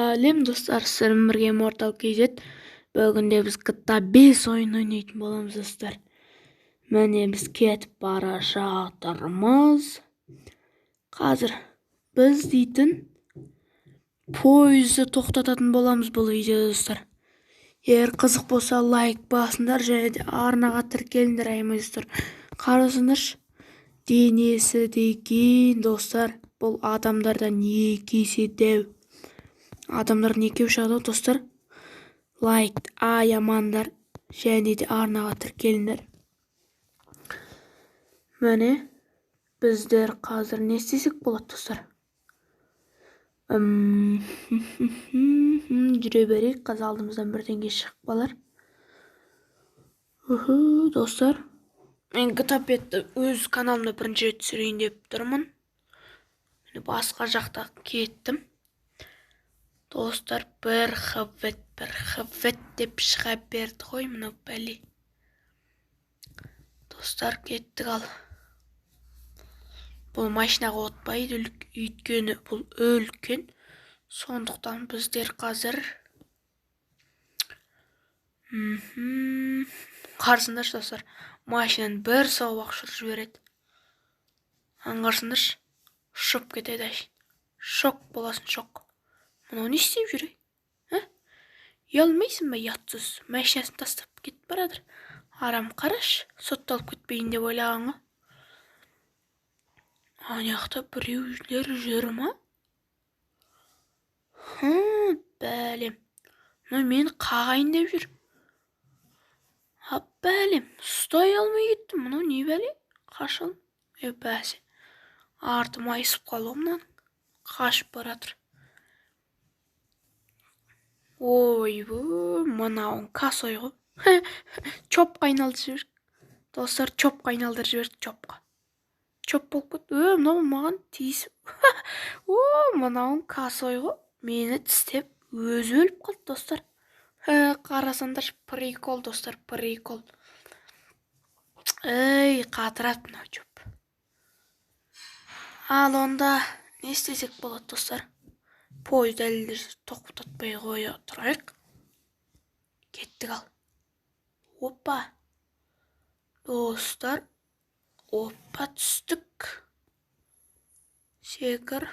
Сәлем, достар, сіздермен бірге Mortal KZ. Бүгінде біз GTA 5 ойын ойнайтын боламыз, достар. Міне, біз кетіп бара жатырмыз. Қазір біз дейтін пойызды тоқтататын боламыз бұл видеода, достар. Егер қызық болса, лайк басыңдар және де арнаға тіркеліңдер, аямай, достар. Қарасаңдаршы, денесі деген, достар, бұл адамдардан екі есе дәу. Адамдардан екеу шығады, достар. Лайк аямаңдар және де арнаға тіркеліңдер. Міне, біздер қазір не істесек болады, достар? Жүре берейік, қазір алдымыздан бірдеңе шығып қалар. Достар, мен GTA 5-ті өз каналымда бірінші рет түсірейін деп тұрмын. Міне, басқа жақта кеттім. Достар, бір хвет, бір хвет деп шыға берді ғой мынау бәле. Достар, кеттік ал. Бұл машинаға отпайды, өйткені бұл үлкен. Сондықтан біздер қазір, қарасаңдаршы, достар, машинаны бір соғып ақ ұшырып жібереді. Аңғарсыңдаршы, ұшып кетеді әшейін. Шок боласың, шок. Мынау не істеп жүр, ей? Ұялмайсың ба, ұятсыз? Машинасын тастап кетіп баратыр. Арам, қарашы, сотталып кетпейін деп ойлаған ғой. Ана жақта біреулер жүр ма? Бәлем. Мынау мені қағайын деп жүр. А, бәлем, ұстай алмай кеттім. Мынау не бәле? Қашан? Е, бәсе. Арты майысып қалды ғой мынаның. Қашып баратыр. Ойбу, мынауың косой ғой. Чопқа айналдырып жіберді. Достар, чопқа айналдырып жіберді, чопқа. Чоп болып кетті. Е, мынау маған тиісіп. О, мынауың косой ғой. Мені тістеп өзі өліп қалды, достар. Қарасаңдаршы, прикол, достар, прикол. Ей, қатырады мынау чоп. Ал онда не істесек болады, достар? Пойызды әлі тоқтатпай қоя тұрайық. Кеттік ал. Опа. Достар, опа, түстік. Секір.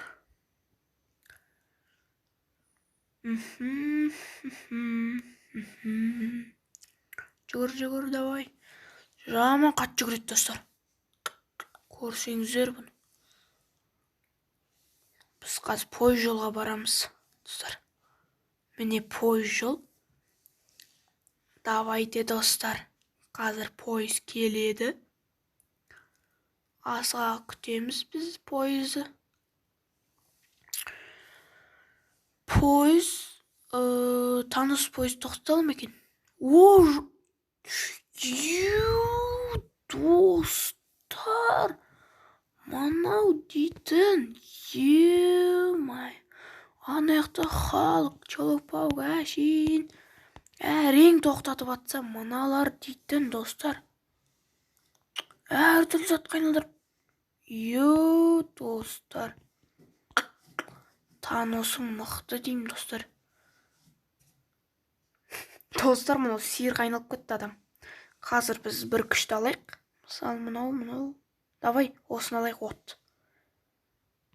Жүгір, жүгір, давай. Жаман қатты жүгіреді, достар. Көрсеңіздер бұны. Біз қазір пойыз жолға барамыз, достар. Міне, пойыз жол. Давайте, достар. Қазір пойыз келеді. Асыға күтеміз біз пойызды. Пойыз, таныс пойыз тоқтата ма екен? О, достар. Мынау дейтін, е-май. Ана жақта халық, Человек-паук әшейін әрең тоқтатып атса, мыналар дейтін, достар. Әртүрлі затқа айналдырып. Ё, достар. Таносың мықты деймін, достар. Достар, мынау сиырға айналып кетті адам. Қазір біз бір күшті алайық. Мысалы, мынау, мынау. Давай, осыны алайық, от.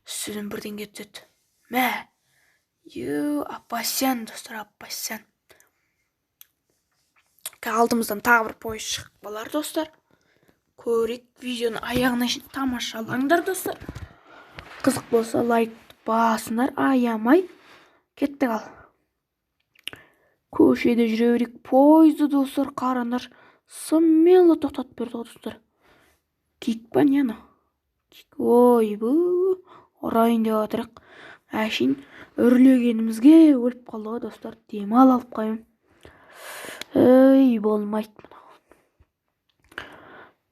Үстінен бірдеңе түседі. Мә. Ё, апасян, достар, апасян. Алдымыздан тағы бір пойыз шығып қалар, достар. Көрейік, видеоны аяғына шейін тамашалаңдар, достар. Қызық болса, лайк басыңдар, аямай. Кеттік ал. Көшеде жүре берейік. Пойызды, достар, қараңдар. Смело тоқтатып берді ғой, достар. Киік па, не анау? Киік. Ойбу, ұрайын деп жатырық. Әшейін үрлегенімізге өліп қалды ғой, достар. Демал алып қоямын. Ей, болмайды мынау.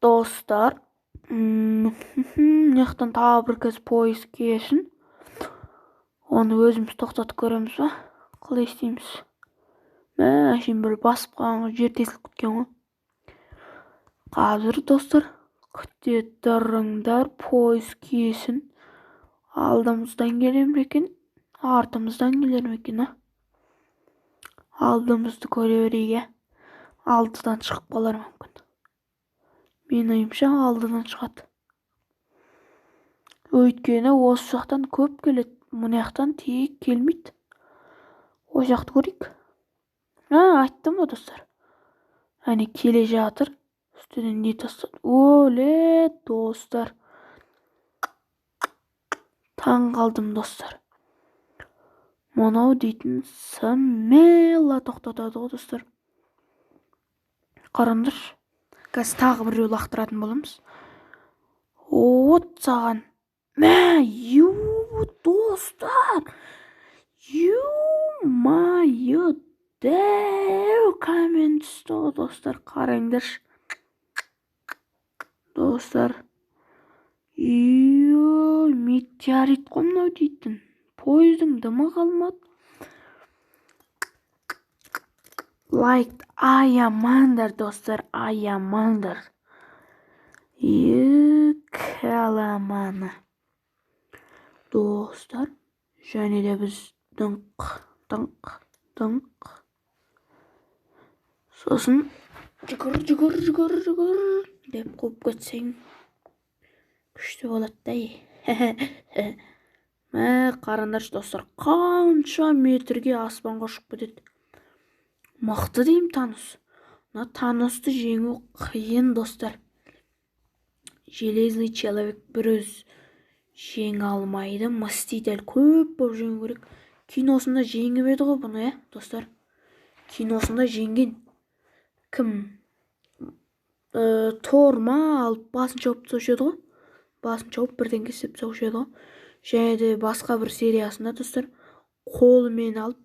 Достар, мына жақтан тағы бір кез пойыз келсін. Оны өзіміз тоқтатып көреміз ба? Қалай істейміз? Мә, әшейін бір басып қалған, жер тесіліп кеткен ғой. Қазір, достар, күте тұрыңдар, пойыз келсін. Алдымыздан келер ме екен, артымыздан келер ме екен, а? Алдымызды көре берейік, иә. Алдыдан шығып қалар мүмкін. Менің ойымша, алдыдан шығады. Өйткені осы жақтан көп келеді. Мына жақтан тек келмейді. Ол жақты көрейік. А, айттым ғой, достар. Әне келе жатыр. Үстіне не тастады? Оле, достар. Таң қалдым, достар. Мынау дейтін смело тоқтатады ғой, достар. Қараңдаршы. Қазір тағы біреу лақтыратын боламыз. От саған. Мә, ю, достар. Ё-моё, дәу камень түсті ғой, достар, қараңдаршы. Достар. Ё, метеорит қой мынау дейтін. Пойыздың дымы қалмады. Лайк аямаңдар, достар, аямаңдар. Каламаны. Достар, және де біз дыңқ, дыңқ, дыңқ. Сосын жүгір, жүгір, жүгір, жүгір деп қуып кетсең күшті болады да. Мә, қараңдаршы, достар, қанша метрге аспанға ұшып кетеді. Мықты деймін Танос. Мына Таносты жеңу қиын, достар. Железный человек бір өз жеңе алмайды. Мститель көп болып жеңу керек. Киносында жеңіп еді ғой бұны, иә, достар. Киносында жеңген кім? Тор ма алып басын шауып тастаушы еді ғой. Басын шауып бірдеңке істеп тастаушы еді ғой. Және де басқа бір сериясында, достар, қолымен алып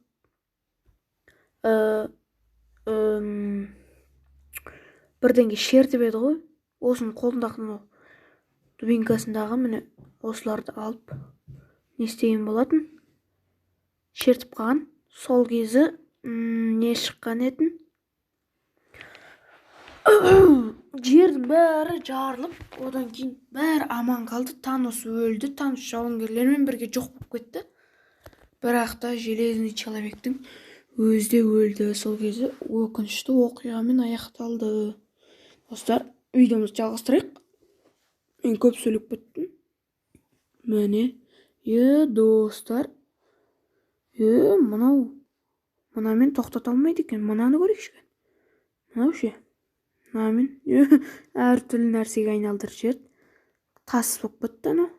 бірдеңе шертіп еді ғой. Осының қолындағы мынау дубинкасындағы міне осыларды алып не істеген болатын? Шертіп қалған. Сол кезі не шыққан етін? Жердің бәрі жарылып, одан кейін бәрі аман қалды. Танос өлді, Танос жауынгерлермен бірге жоқ болып кетті. Бірақ та Железный человектің өзі де өлді. Сол кезде өкінішті оқиғамен аяқталды. Достар, видеомызды жалғастырайық. Мен көп сөйлеп кеттім. Міне, достар. Мынау мынамен тоқтата алмайды екен. Мынаны көрейікші. Мынау ше? Мынамен әртүрлі нәрсеге айналдырып жіберді. Тас болып кетті анау.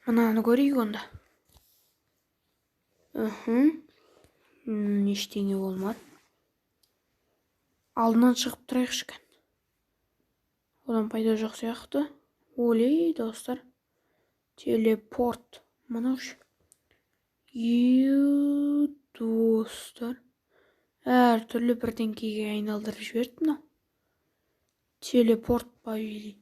Мынаны көрейік онда. Ештеңе болмады. Алдынан шығып тұрайықшы екен. Одан пайда жоқ сияқты. Олей, достар. Телепорт. Мынау ше? Достар. Әртүрлі бірдеңкеге айналдырып жіберді мынау. Телепорт па или.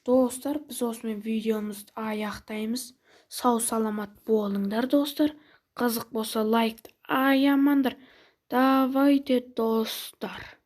Достар, біз осымен видеомызды аяқтаймыз. Сау саламат болыңдар, достар. Қызық болса, лайкты аямаңдар. Давайте, достар.